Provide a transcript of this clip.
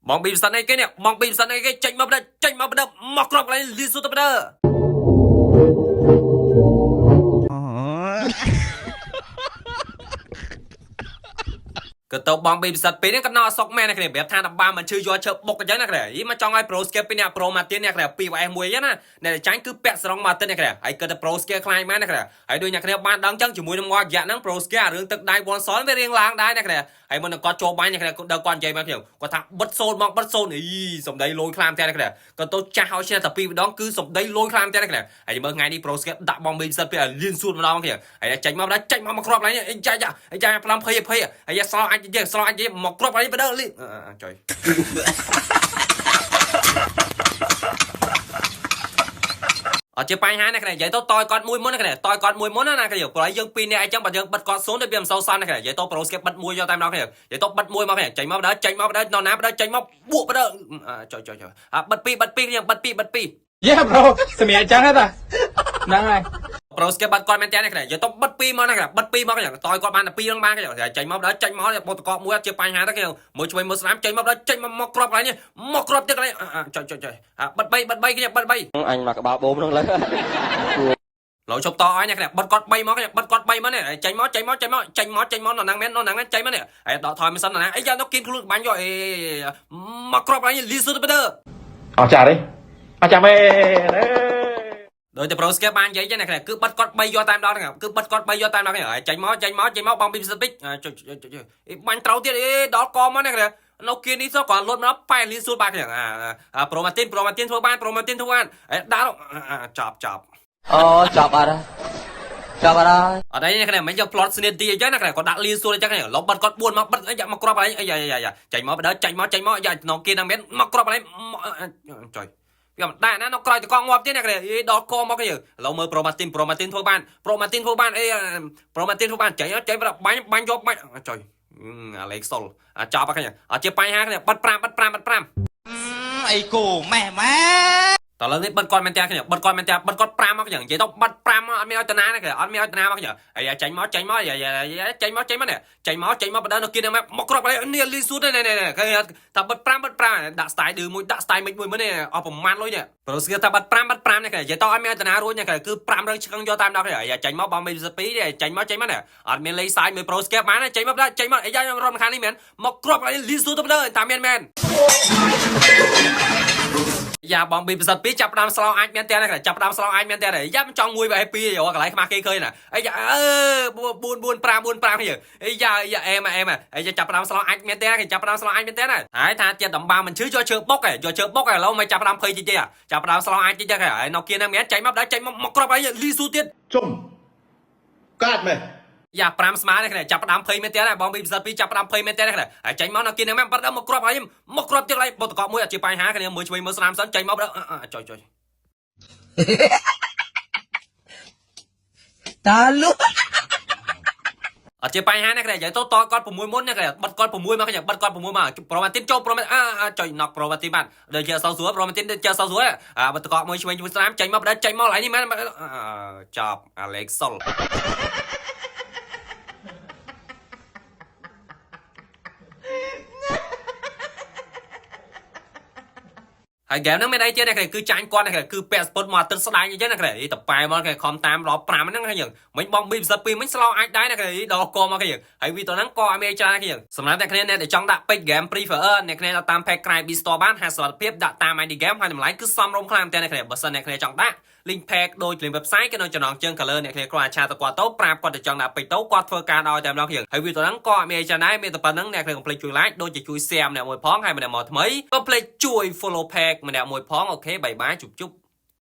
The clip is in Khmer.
បងប៊ីផ្សិនអីគេនេះបងប៊ីផ្សិនអីគេចេញមកបដិចេញមកបដិមកគ្រាប់កន្លែងលីស៊ូទៅបដិក៏ទៅបងប៊ីពិសិដ្ឋពេលនេះក៏ណោអសុកមែនណាគ្នាប្រាប់ថាដំបាមិនឈឺយកឈើបុកអញ្ចឹងណាគ្នាយីមកចង់ឲ្យ Pro Skill ពីអ្នក Pro មកទៀតអ្នកគ្នា 2vs 1អញ្ចឹងណាអ្នកដែលចាញ់គឺពាក់ស្រងមកទៀតអ្នកគ្នាហើយក៏ទៅ Pro Skill ខ្លាញ់មែនណាគ្នាហើយដូចអ្នកគ្នាបានដឹងអញ្ចឹងជាមួយនឹងមករយៈហ្នឹង Pro Skill អារឿងទឹកដៃ one shot វារៀងឡើងដែរអ្នកគ្នាហើយមុននឹងគាត់ចូលបាញ់អ្នកគ្នាគាត់ដល់គាត់និយាយមកខ្ញុំគាត់ថាបិទសូនមកបិទសូនអីសំដីលយខ្លាំងតែអ្នកគ្នាក៏ទៅចាស់ឲ្យឈ្នះតែពីរម្ដងគឺសំដីលយខ្លាំងតែអ្នកគ្នាហើយមើលថ្ងៃនេះ Pro Skill ដាក់បងប៊ីពិសិដ្ឋពីឲ្យលៀនសួតម្ដងគ្នាហើយចេញមកដល់ចេញមកមកគ្រាប់ឡើងអីចាចាអីចាផ្លំភ័យភ័យហើយស្រោអាចយើងស្រោអាចមកគ្រាប់ឡើងបដិលីចុយ អត់ជាបញ្ហាណាគ្នានិយាយទៅតយគាត់មួយមុនណាគ្នាតយគាត់មួយមុនណាគ្នាព្រោះយើងពីរនាក់អីចឹងបើយើងបិទគាត់សូនទៅវាមិនសូវសមណាគ្នានិយាយទៅប្រូស្កេបបិទមួយយកតែម្ដងគ្នានិយាយទៅបិទមួយមកគ្នាចេញមកដើរចេញមកដើរនរណាដើរចេញមកបួកដើរចុយចុយចុយអាបិទពីរបិទពីរគ្នាបិទពីរបិទពីរ Yeah bro សម្រាប់ចឹងហ៎តាហ្នឹងហើយ ប្រូស្កេបបាត់គាត់មែនតើណាគ្នានិយាយទៅបិទពីរមកណាគ្នាបិទពីរមកគ្នាតយគាត់បានតែពីរនឹងបានគ្នាចេញមកដើរចេញមកបុតកកមួយអត់ជាបញ្ហាទេគ្នាមួយជួយមួយស្នាមចេញមកដើរចេញមកមកគ្រាប់កន្លែងនេះមកគ្រាប់ទៀតកន្លែងចុយចុយចុយអាបិទបីបិទបីគ្នាបិទបី អញមកក្បាលបូមហ្នឹងលើ លោជប់តឲ្យនេះគ្នាបិទគាត់3មកគ្នាបិទគាត់3មកនេះចេញមកចេញមកចេញមកចេញមកចេញមកនៅហ្នឹងមែននៅហ្នឹងចេញមកនេះហើយដកថយមិនសិនណាអីយ៉ានោះគៀនខ្លួនបាញ់យកអេមកគ្រាប់អញលីស៊ូទៅទៅ អស់ចាទេអស់ចាមែនអេ ដោយតែប្រូស្កេបាននិយាយចឹងណាគ្នាគឺបិទគាត់3យកតាមដល់ហ្នឹងគឺបិទគាត់3យកតាមដល់ហ្នឹងហើយចេញមកចេញមកចេញមកបងពីពិសិដ្ឋពេចចុចចុចអេបាញ់ត្រូវទៀតអេដល់កមកណាគ្នានៅគៀននេះសោះគាត់លុតមកប៉ែលីស៊ូបាក់គ្នាអាប្រូម៉ាទីនប្រូម៉ាទីនធ្វើបានប្រូម៉ាទីនធ្វើបានអេដាក់ចាប់ចាប់ អូចាប់អត់ហើយចាប់អត់ហើយ អត់អីនេះគ្នាមិនយកផ្លត់ស្នៀតទីអញ្ចឹងណាគ្នាគាត់ដាក់លីសួរអញ្ចឹងលបបាត់គាត់4មកបិទអីមកគ្រាប់អីអាយ៉ាយ៉ាចាញ់មកបដចាញ់មកចាញ់មកយ៉ាក្នុងគេហ្នឹងមែនមកគ្រាប់អីចុយវាមិនដែរណានៅក្រោយតកងងាប់ទៀតណាគ្នាអីដល់កមកគេឥឡូវមើលប្រូម៉ាទីនប្រូម៉ាទីនធ្វើបានប្រូម៉ាទីនធ្វើបានអីប្រូម៉ាទីនធ្វើបានចាញ់ចាញ់បាញ់បាញ់យកបាញ់ចុយអាលេខសុលអាចប់ហ្នឹងអត់ជាបញ្ហាគ្នាបិទ5បិទ5បិទ5 អីគោម៉េះម៉ែ តើលើនេះបិទគាត់មែនតើខ្ញុំបិទគាត់មែនតើបិទគាត់5មកខ្ញុំនិយាយទៅបិទ5មកអត់មានឲ្យតាណាទេអត់មានឲ្យតាណាមកខ្ញុំអាយ៉ាចាញ់មកចាញ់មកយ៉ាចាញ់មកចាញ់មកនេះចាញ់មកចាញ់មកបដៅនៅគៀនមកមកគ្រាប់នេះលីស៊ូតនេះនេះគេថាបិទ5បិទ5ដាក់ style ឌឺមួយដាក់ style មិនមួយមើលនេះអស់ប្រមាណលុយនេះប្រូស្គីថាបិទ5បិទ5នេះគេនិយាយទៅអត់មានឲ្យតាណារួចនេះគឺ5រឿងឆ្កឹងយកតាមដល់គេអាយ៉ាចាញ់មកបងមេ2នេះចាញ់មកចាញ់មកនេះអត់មានលេខសាយមួយប្រូស្គីបានចាញ់មកចាញ់មកអាយ៉ារំខាននេះមែនមកគ្រាប់លីស៊ូតទៅតាមមានមែន យ៉ាបងប៊ីពិសិដ្ឋពីរចាប់ផ្ដើមស្រោអាចមានតែណាចាប់ផ្ដើមស្រោអាចមានតែយ៉ាមិនចង់មួយបែពីរកន្លែងខ្មាស់គេឃើញណាអីយ៉ាអឺ4 4 5 4 5នេះអីយ៉ាយ៉ាអែមអែមអីយ៉ាចាប់ផ្ដើមស្រោអាចមានតែគេចាប់ផ្ដើមស្រោអាចមានតែណាហើយថាទៀតដំបាមិនឈឺយកឈើបុកយកឈើបុកឥឡូវមិនចាប់ផ្ដើមភ័យតិចទេចាប់ផ្ដើមស្រោអាចតិចទេហើយនៅគៀនហ្នឹងមែនចាញ់មកដល់ចាញ់មកមកគ្រាប់អីលីស៊ូទៀត ជុំកាត់មែន យ៉ា5ស្មើនេះគ្នាចាប់ផ្ដើមភ័យមែនទេណាបងប៊ីពិសិដ្ឋពីរចាប់ផ្ដើមភ័យមែនទេណាគ្នាហើយចាញ់មកនៅគៀនហ្នឹងមែនបាត់ដល់មកគ្រាប់ហើយមកគ្រាប់ទៀតហើយបុតកកមួយអត់ជាបញ្ហាគ្នាមើលជួយមើលស្នាមសិនចាញ់មកចុយចុយ តាលុ អត់ជាបញ្ហាណាគ្នានិយាយទៅតគាត់6មុនណាគ្នាបិទគាត់6មកគ្នាបិទគាត់6មកប្រមាទីនចូលប្រមាអាចុយណុកប្រមាទីនបានដូចជាអសស្រួលប្រមាទីនដូចជាអសស្រួលអាបិទកកមួយឆ្វេងមួយស្រាមចេញមកបដិចេញមកឡើយនេះមែនចប់អាឡេកសុលហើយហ្គេមហ្នឹងមានអីទៀតណាគឺចាញ់គាត់ណាគឺពាក់ស្ពុតមកអាទិត្យស្ដាយអញ្ចឹងណាគេតប៉ែមកគេខំតាមដល់5ហ្នឹងហ្នឹងមិញបងប៊ីពិសិដ្ឋពីរមិញស្លោអាចដែរណាគេដល់កមកគេហើយវីតហ្នឹងក៏អត់មានច្រើនណាគេសម្រាប់អ្នកគ្នាអ្នកដែលចង់ដាក់ពេជ្រ game Free Fire អ្នកគ្នាតាម page ក្រៃ B Store បាន50សុវត្ថិភាពដាក់តាម ID game ហើយតម្លៃគឺសមរម្យខ្លាំងតែអ្នកគ្នាបើសិនអ្នកគ្នាចង់ដាក់ link pack ដូច link website ក៏នៅចំណងជើង color អ្នកគ្នាគ្រាន់តែឆាទៅគាត់ទៅប្រាប់គាត់ទៅចង់ដាក់ពេជ្រទៅគាត់ធ្វើការដល់តែម្ដងគ្នាហើយវីដេអូហ្នឹងក៏អត់មានអីច្រើនដែរមានតែប៉ុណ្្នឹងអ្នកគ្នាកុំភ្លេចជួយ like ដូចជាជួយ share ម្នាក់មួយផងហើយម្នាក់មកថ្មីកុំភ្លេចជួយ follow page ម្នាក់មួយផង OK bye bye ជប់ជប់